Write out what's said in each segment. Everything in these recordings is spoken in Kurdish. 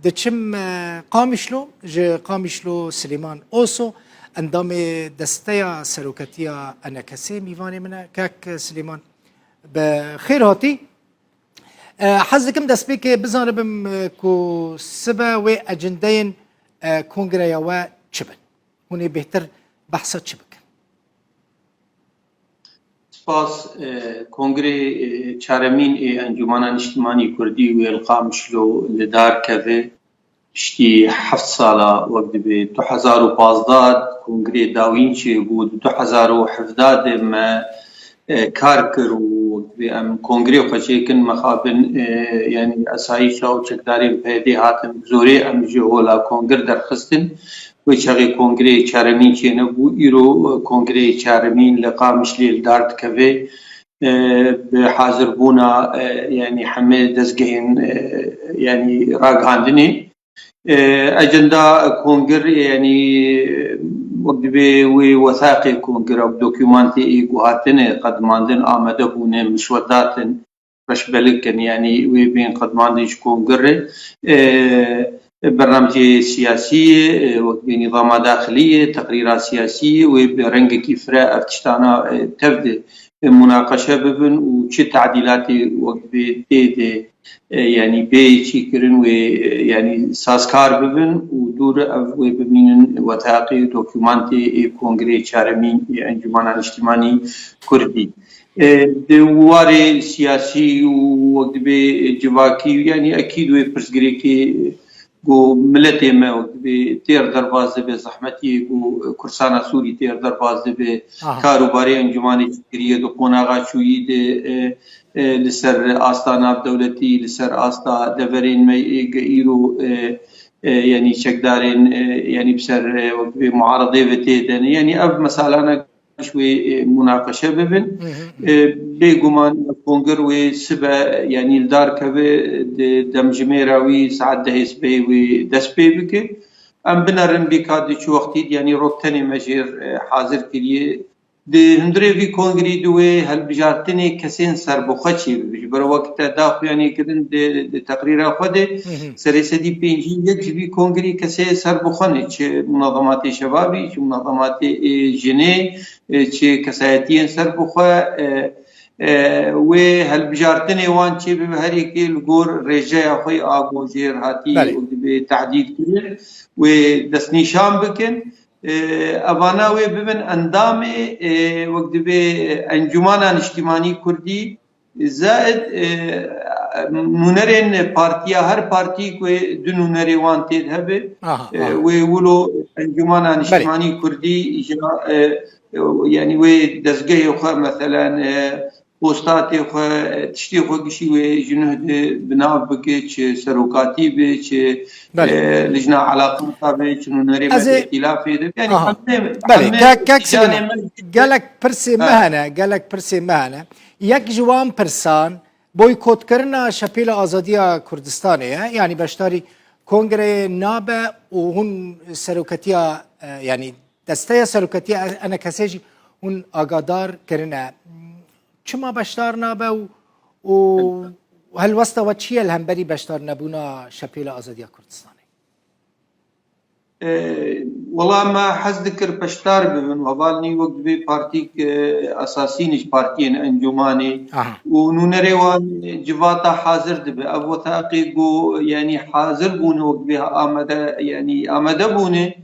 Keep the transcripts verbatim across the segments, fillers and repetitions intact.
Diçim e, Qamişlo, ji Qamişlo Silêman Oso, endamê Desteya Seroketiya E N K S'ê mîvanê min e. Kek Silêman, bi xêr hatî. E, hez dikim destpêkê bizanibim e, ku sibe wê ecindeyên e, kongreya we çi bin? Hûn ê bêhtir behsa çi bikin? Spas. E, Kongrê e, çaremîn ê Encûmena Niştimanî Kurdî wê li Qamişlo li dar keve. Piştî heft sala, wek dibê du hezar û pazdeh kongrê dawîn çêbû, di du hezar û hevdeh de me e, kar kir û wek dibê em kongrê xwe çêkin, mixabin e, yanî esayîşa û çekdarên P Y D'ê hatin bi zorê em ji hola kongir derxistin. Wê çaxê kongrê çaremîn çênebû, îro e, kongrê çaremîn li Qamişlê li dar dikeve e, bi hazirbûna e, yanî hemê dezgehên e, yanî ragihandinê. E, ecenda kongir yanî wek dibê wê wesaqê kongir ew dokûmantê ê guhatine qedmandin amade bûne, miswedatin, reşbelik kin, yanî wê bên qedmandin ji kongirê. E, bernamcê siyasî ye, e, wek dibê nîzama daxilî ye, teqrîra siyasî ye, wê bi rengekî fire ev tiştana e, tev de e, munaqeşe bibin û çi tadîlatê wek dibê tê de e, yanî bê çîkirin wê e, yanî sazkar bibin û dûr ev wê bimînin wethaqê dokûmantê ê Kongrê Çaremîn ê Encûmena Niştimanî Kurdî. E, di warê siyasî û wek dibê civakî, yanî ekîd wê pirsgirêkê ku miletê me wek dibê têr derbas dibe, zehmetiyê ku kursana Sûrî têr derbas dibe, Aha. kar û barê encûmanê çi kiriye di qonaxa çûyî de, e, e, li ser asta navdewletî, li ser asta deverên me ê ge îro e, e, yanî çekdarên e, yanî bi ser e, wek dibê muaredê ve tê de ne. Yanî ev mesalana ji wê e, munaqeşe bibin. Hı hı. E, Bêguman kongir wê sibe, yanî li dar keve, di demjimêra wî saet dehê sibehê wê dest pê bike. Em binerin bîka di çi wextî, yanî rok tenê me jêr e, hazir kiriye. Di hundirê vî kongrî di wê hilbijartinê kesên serbixwe çêbibe. Ji ber wek te da xuyanî kirin di, di teqrîra xwe de, Hı hı. serê sedî pêncî yek ji vî kongrî kesê serbixwe ne. Çi munazematê şebabî, çi munazematê ê jinê, e, çi kesayetiyên serbixwe, e, e, wê hilbijartinê wan çêbibe, her yekê li gor rêjeya xwe ya agojêr hatî Belê. û dibê tehdîd kirin, wê destnîşan bikin. E, evana wê bibin endamê, e, wek dibê Encûmana Niştimanî Kurdî, zaid, e, nûnerên partiya, her partî ku du nûnerê wan tê de hebe, Aha, e, aha. wê wilo Encûmana Belê. Niştimanî Kurdî ya, e, e, yanî wê dezgehê xwe, meselen, e, postatê xwe, e, tiştê xwe gişî wê ji nuh de bi nav bike, çi serokatî be, çi, Belê. e, lijna elaqata be, çi nûnerê Ez ê me îhtilafê de. Yanî Aha. hemê, Belê, hemê kek, kek şanê Silêman. me Gelek pirsê me Ha. hene, gelek pirsê me hene. Yek ji wan pirsan boykotkirina Şepêla Azadiya Kurdistanê ye. Yanî beşdarî kongreyê nabe û hûn seroketiya, e, yanî desteya seroketiya E N K S'ê jî hûn agadar kirine. Çima beşdar nabe û, û helwesta we çi ye li hemberî beşdar nebûna Şepêla Azadiya Kurdistanê? E, Wela me hez dikir beşdar bibin. Hevalnî wek dibê partîk, e, esasî ne ji partiyên encûmanê. Aha. Û nûnerê wan civata hazir dibe. Ev wethaqê ku, yanî hazir bûne, wek dibê amade, yanî amade bûne.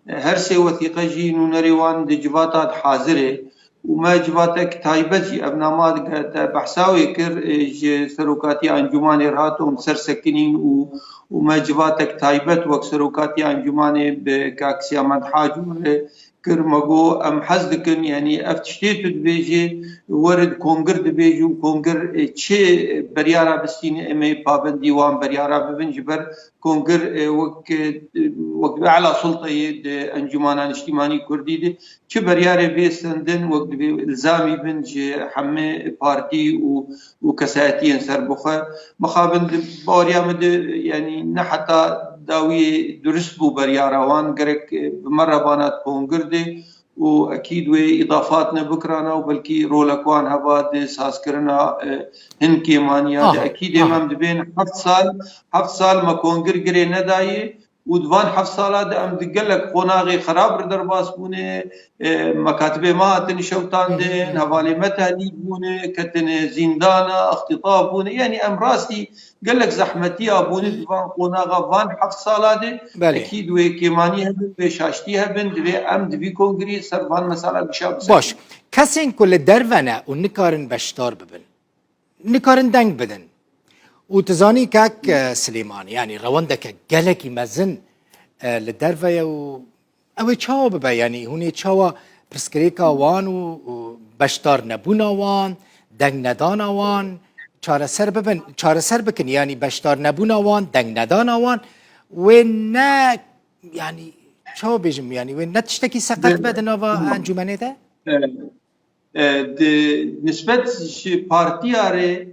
Her sê wethîqe jî nûnerê wan di civata de hazir e. Û me civatek taybet jî, ev nama te behsa wê kir, e, ji serokatiya encûmanê re hat û em ser sekinîn û, û me civatek taybet wek serokatiya encûmanê bi kak Siyamed Hac re kir. Me got, em hez dikin, yanî ev tiştê tu dibêjî, were di kongir dibêjî û kongir, e, çi beryara bistîne, em ê pabendî wan beryara bibin, ji ber kongir, e, wek, e, wek bi ela sulteyê di Encûmana Niştimanî Kurdî de çi beryarê bê sendin, wek dibê ilzamî bin ji hemê partî û, û kesayetiyên serbixwe. Mixabin di baweriya min de, yanî ne heta dawiyê durist bû beryara wan, gerek, e, bi me re bana di kongir de û ekîd wê îdafat nebikirana û belkî rolek wan heba di sazkirina, e, hin kêmaniya de. Aha, ekîd ê aha. Em dibên heft sal, heft sal me kongir girê nedayê û di van heft sala de em di gelek qonaxê xerab re derbas bûne, e, mekatibê me hatine şewtandin, Hı hı. hevalê me tehdîd bûne, ketine zîndana, ixtîtaf bûne. Yanî em rastî gelek zehmetiya bûne di van qonaxa van heft sala de. Belê. Ekîd wê kêmanî hebin, wê şaştî hebin, divê em di vî kongirî ser van mesela gişa bisekinin. Baş. Kesên ku li derve ne û nikarin beşdar bibin, nikarin deng bidin. Û tu zanî kak, e, Silêman, yanî rewendeke gelekî mezin, e, li derve ye û ew ê çawa bibe? Yanî hûn ê çawa pirsgirêka wan û, û beşdar nebûna wan, deng nedana wan çareser bibin, çareser bikin? Yanî beşdar nebûna wan, deng nedana wan, wê ne, yanî çawa bêjim, yanî wê ne tiştekî seqet be di nava encûmenê de? E, e, di nisbet ji partiya re,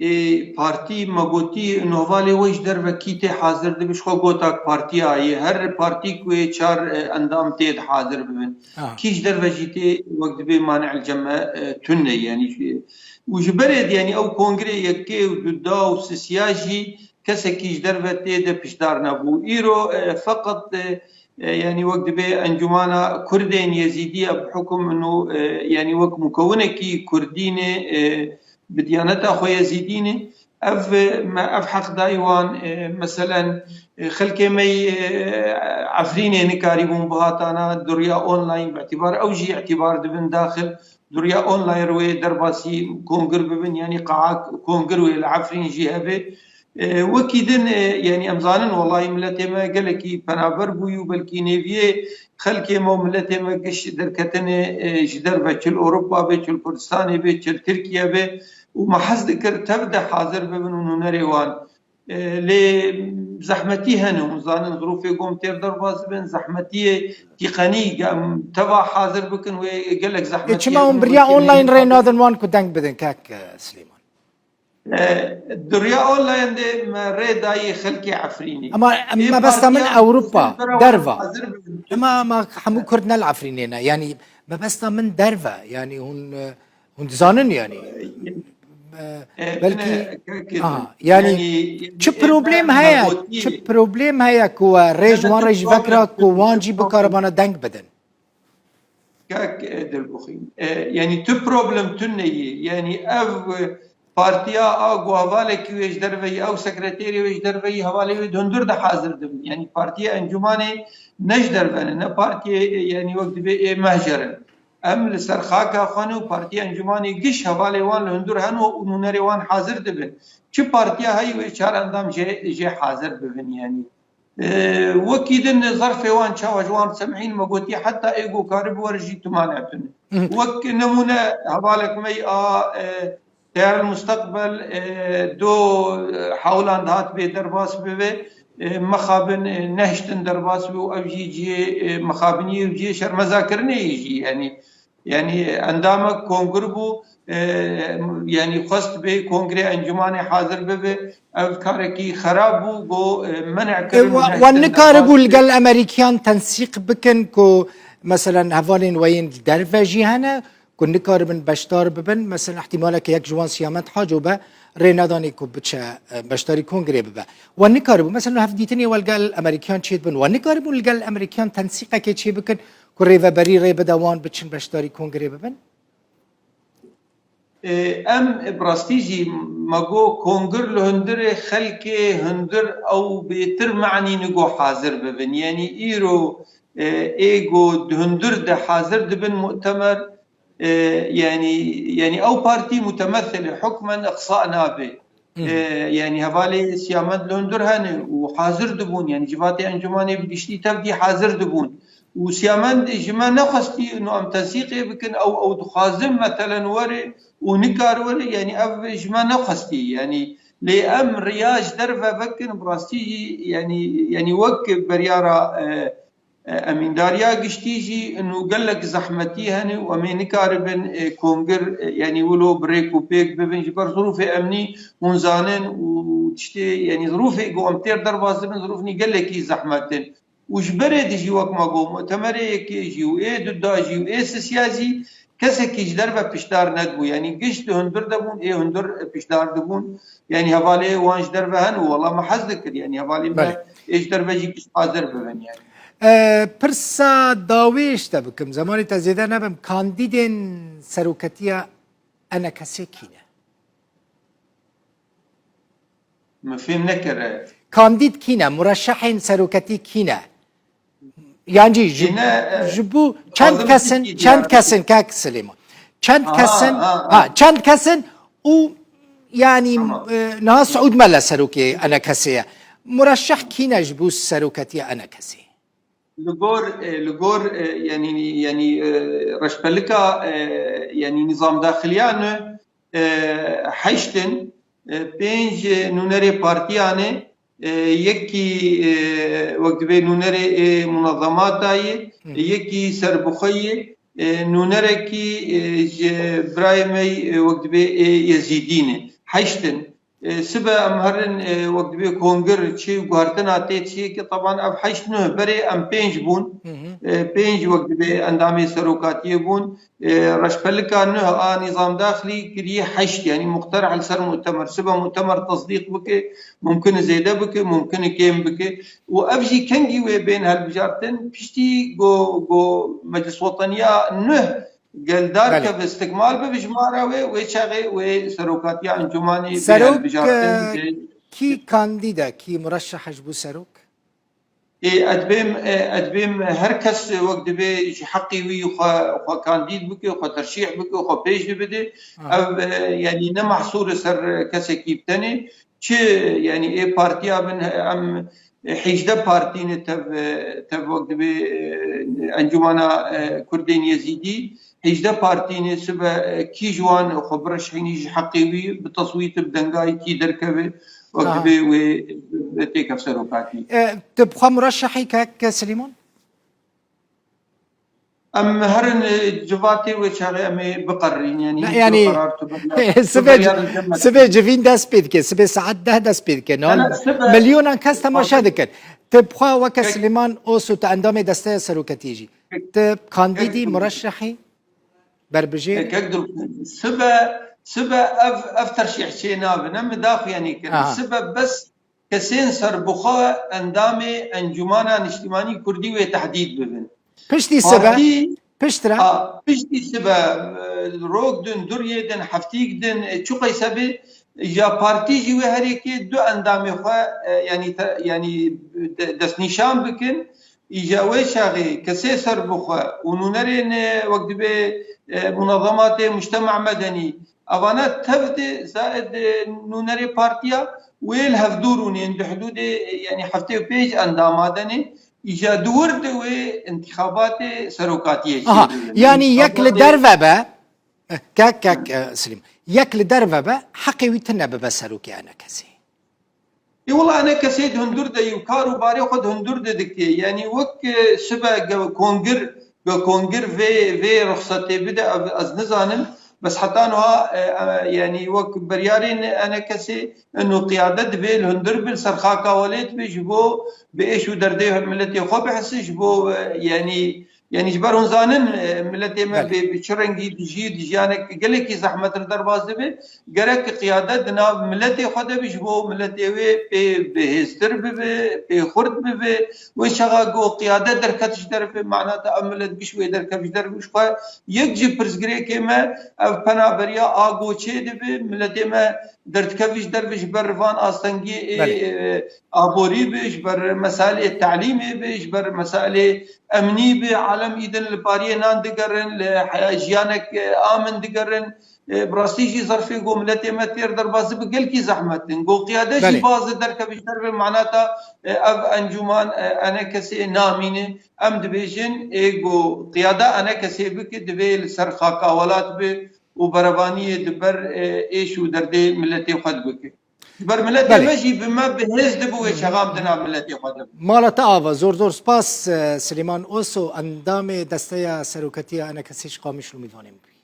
ê, partî me gotî, ino hevalê we ji derve kî tê hazir dibe, ji xwe gotak partiya ye. Her partî ku yê çar, e, endam tê de hazir bibin. Aha. Kî ji derve jî tê, wek dibê manî el ceme, e, tune, yanî ji, û ji berê de, yanî ew kongrê yekê û duda û sisiya jî kesekî ji derve tê de piştdar nebû. Îro, e, feqet, e, e, yanî wek dibê Encûmana Kurdên Yezîdî ya bi hukum ino, e, yanî wek mukewinekî Kurdî ne, e, bi diyaneta xwe Yezîdî ne. Ev, e, me ev heq dayî wan, e, meselen, e, xelkê me yî, e, Efrînê nikarîbûn bihatana duriya online, bi îtîbar ew jî îtîbar dibin daxil, duriya online re wê derbasî kongir bibin, yanî qaa kongir wê li Efrîn jî hebe. E, wekî din, e, yanî em zanin, welahî miletê me gelekî penaber bûyî û belkî nêviyê xelkê me û miletê me giş derketine, e, ji derve, çi li Ewropa be, çi li Kurdistanê be, çi li Tirkiye be û me hez dikir tev de hazir bibin û nûnerê wan. E, lê zehmetî hene, hûn zanin, zirûfê gom têr derbas dibin, zehmetiyê tîqenî ge-, em teva hazir bikin, wê gelek zehmetî hene. Ê, çima hûn biriya online rê nadin wan ku deng bidin, kak, e, Silêman? E, duriya online de me rê dayî xelkê Efrînê. Ama mebesta min Ewropa, derva. Ema, ema hemû Kurd ne li Efrînê ne. Yanî mebesta min derve. Yanî hûn, e, hûn dizanin yanî. E, e, belkî, aha, yanî çi problem heye, çi problem heye ku, e, rê ji wan re jî vekira ku wan jî bikaribana deng bidin? Kak, e, Dilbixwîn. E, yanî tu problem tu neyê. Yanî ev, e, partiya a ku hevalekî wê ji derve yî, ew sekreterê wê ji derve yî, hevalê wê di hundir de hazir dibin. Yanî partiya encûmanê ne ji derve ne, ne partiyê, e, yanî wek dibê ê mehjer in. Em li ser xaka xwe ne û partiya encûmanê giş hevalê wan li hundir hene û nûnerê wan hazir dibin. Çi partiya heyî wê çar endam jê, jê hazir bibin yanî. E, wekî din zerfê wan çawa ji wan semhîn me gotî, heta ê ku karib were jî tu mane tune. Hı. Wek nimûne hevalek me yî a, e, Teyar Musteqbel, e, do, e, hewlan dihat bê derbas bibe, e, mixabin, e, nehiştin derbas bi û ev jî cihê, e, mixabiniyê û cihê şermezakirinê yî jî, yanî Yanî endamek kongir bû, e, yanî xwest bê kongrê encûmanê hazir bibe. Ev karekî xerab bû, got, e, men'e kirin. Wan nikaribû li gel Emerîkiyan tensîq bikin ku, meselen, hevalên we yên li derve jî hene ku nikaribin beşdar bibin. Meselen, ihtimaleke yek ji wan Siyamend Haco be, rê nedanê ku biçe, e, beşdarî kongrê bibe. Wan nikaribû, meselen, hevdîtinê we li gel Emerîkiyan çêdibin. Wan nikaribûn li gel Emerîkiyan tensîqekê çêbikin ku rêveberî rê bide wan biçin beşdarî kongrê bibin? Ê, em, bi rastî jî me got, kongir li hundirê xelkê hundir ew bêtir manî nigo hazir bibin. Yanî îro, e, ê go di hundir de hazir dibin mu'temer, e, yanî, yanî ew partî mutemethilê hukmen iqsa nabe. Hı hı. E, yanî hevalê Siyamend li hundir hene û hazir dibûn, yanî civatê encûmanê bi giştî tevdî hazir dibûn. Û Siyamend ji me nexwestî ino em tesîqê bikin, ew, ew dixwazin metelen were û nikar were, yanî ev ji me nexwestî. Yanî lê em riya ji derve vekin, bi rastî jî, yanî, yanî wek beryara, e, e, emîndariya giştî jî ino gelek zehmetî hene û em ê nikaribin, e, kongir, e, yanî wilo bi rêk û pêk bibin ji ber zirûfê emnî hûn zanin û tiştê, yanî zirûfê ku em têr derbas dibin, zirûfnî gelekî zehmet in. û ji berê de jî wek ma got, mutemerê yekê jî û ê duda jî û ê sisiya jî kesekî ji derve piştdar nedibû. Yanî giş di hundir de bûn, ê hundir piştdar dibûn. Yanî hevalê wan ji derve hen û wela me hez dikir. Yanî hevalê me Belê. ê ji derve jî giş hazir bibin yanî. E, pirsa dawî ji te bikim, zemanê te zêde nebim, kandîdên seroketiya E N K S'ê kî ne? Min fêm nekir. Kandîd kî ne? Mureşehên seroketî kî ne? Yan jî ji, Kî ne, e, ji bo çend Kazim kesin, Kî çend diyar. kesin kek Silêman? Çend Aha, kesin, aha, ha, aha. çend kesin û yanî, Tamam. e, niha Siûd Mele serokê E N K S'ê ye. Mureşeh kî ne ji bo seroketiya E N K S'ê? Li gor, e, li gor, e, yanî, yanî, e, reşbelika, e, yanî nîzamdaxiliya nû, e, heşt in, e, pênc, e, nûnerê partiyan e, e, yekî, e, wek dibê nûnerê, e, munezemata ye, Hı hı. yekî serbixwe ye, e, nûnerekî, e, ji birayê me, e, wek dibê, e, Yezîdî ne. Heşt in. E, sibe em herin, e, wek dibê kongir çi guhertina tê çiyê ki, teban ev heşt nuh berê em pênc bûn. Hı hı. E, pênc wek dibê endamê serokatiyê bûn. E, reşbelika nuh a nîzamdaxilî kiriye heşt, yanî muqtereh li ser mutemer. Sibe mutemer tesdîq bike, mumkin e zêde bike, mumkin e kêm bike. Û ev jî kengî wê bên helbijartin, piştî go, go Meclis Weteniya nuh gel dar Belê. keve, istikmal bibe jimara wê, wê çaxê wê serokatiya encûmanê bê Serok, helbijartin, e, bê kî kandîd e, kî mureşeh e ji bo serok? Ê, ez dibêm, e, ez dibêm her kes wek dibê ji heqê wî xwe, xwe kandîd bike, xwe terşîh bike, xwe pêş de bide. Aha. Ev, e, yanî ne mehsûr e ser kesekî bi tenê. Çi, yanî ê partiya bin, em hêjdeh partî ne tev, e, tev wek dibê, e, Encûmana, e, Kurdên Yezîdî. Hêjdeh partî ne sibe, e, kî ji wan xwe bireşhînî ji heqê wî bi teswît bi dengayî kî derkeve wek Ha. dibê wê têkeve serokatî. E, tu bi xwe mureşehî kek Silêman? Em herin, e, civatê wê çaxê em ê biqerrîn, yanî Ne, hiç yanî, karar tu beriya, tu sibê, beriya didin me. sibê civîn dest pê dike, sibê saet deh dest pê dike. Niha Ne, ne, sibe milyonan kes temaşe Fazil dikin. Tu bi xwe weke Kek- Silêman Oso, tu endamê desteya seroketiyê jî. Kek- Tu kandîdî, Kek- mureşehî, berbijêr? E, kek Dilxwîn, sibe, sibe ev, ev terşîh çê nabin. Em midaxuyanî kirin. Aha. Sibe bes kesên serbixwe endamê Encûmana Niştimanî Kurdî wê tehdîd bibin. Piştî sibe, Partî, piştre? a, piştî sibe, e, rok din, duriyê din, heftîk din, e, çi qeyse bê, ya partî jî wê herêkê du endamê xwe, e, yanî te, yanî de, destnîşan bikin. Îja wê çaxê kesê serbixwe û nûnerên, e, wek dibê, e, munezematê mujtema medenî, evana tev de zaid, e, nûnerê partiya wê li hevdû rûnên di hidûdê, e, yanî heftê û pênc endama de ne, îja di wir de wê intixabatê serokatiyê Aha, çêbibin. yanî yek li Intixabatê derve be, eh, kek, kek, eh, Silîm, yek li derve be, heqê wî tune bibe serokê E N K S'ê. Ê wela E N K S'ê di hundir de yî û kar û barê xwe di hundir de dike. Yanî wek, e, sibe ge kongir, ge kongir vê, vê ruxsetê bide, ev, ez nizanim. Bes heta niha, e, e, yanî wek biryarên E N K S'ê, eno qiyade divê li hundir bi, li ser xaka welêt bi, ji bo bi êş û derdê miletê xwe bihisi, ji bo, e, yanî Yanî ji ber hûn zanin, e, miletê me Belê. bi, bi çi rengî dijî, di jiyanek gelekî zehmet li derbas dibe, gerek qiyade di nav miletê xwe de bi, ji bo miletê wê pê bihêztir bibe, pê xurt bibe. Wê çaxa ku qiyade derket ji derve, mana te ev milet giş wê derkev ji derve, ji xwe yek ji pirsgirêkê me ev penaberiya a ku çê dibe, miletê me derdikevî ji derve ji ber van astengiyê ê, Belê. e, aborî be, ji ber meselê telîmê be, ji ber meselê emnî be, alem îdin li pariyê nan digerin, li heya jiyanek, e, amin digerin. E, bi rastî jî zerfê ku miletê me têr derbas dibe gelkî zehmet in. Ku qiyade jî Belê. baz derkeve ji derve, mana ta, e, ev encûman, e, E N K S'ê namîne. Em dibêjin, ê ku qiyade E N K S'ê bike, divê li ser xaka welat be û berevaniyê di ber, e, êş û derdê miletê xwe de bike. Ji ber miletê Belê. me jî bi me bi hêz dibe wê çaxa em di nav miletê xwe de bin. Mala te ava, zor zor spas, e, Silêman Oso, endamê desteya seroketiya E N K S'ê ji Qamişlo mîvanê min bûyî.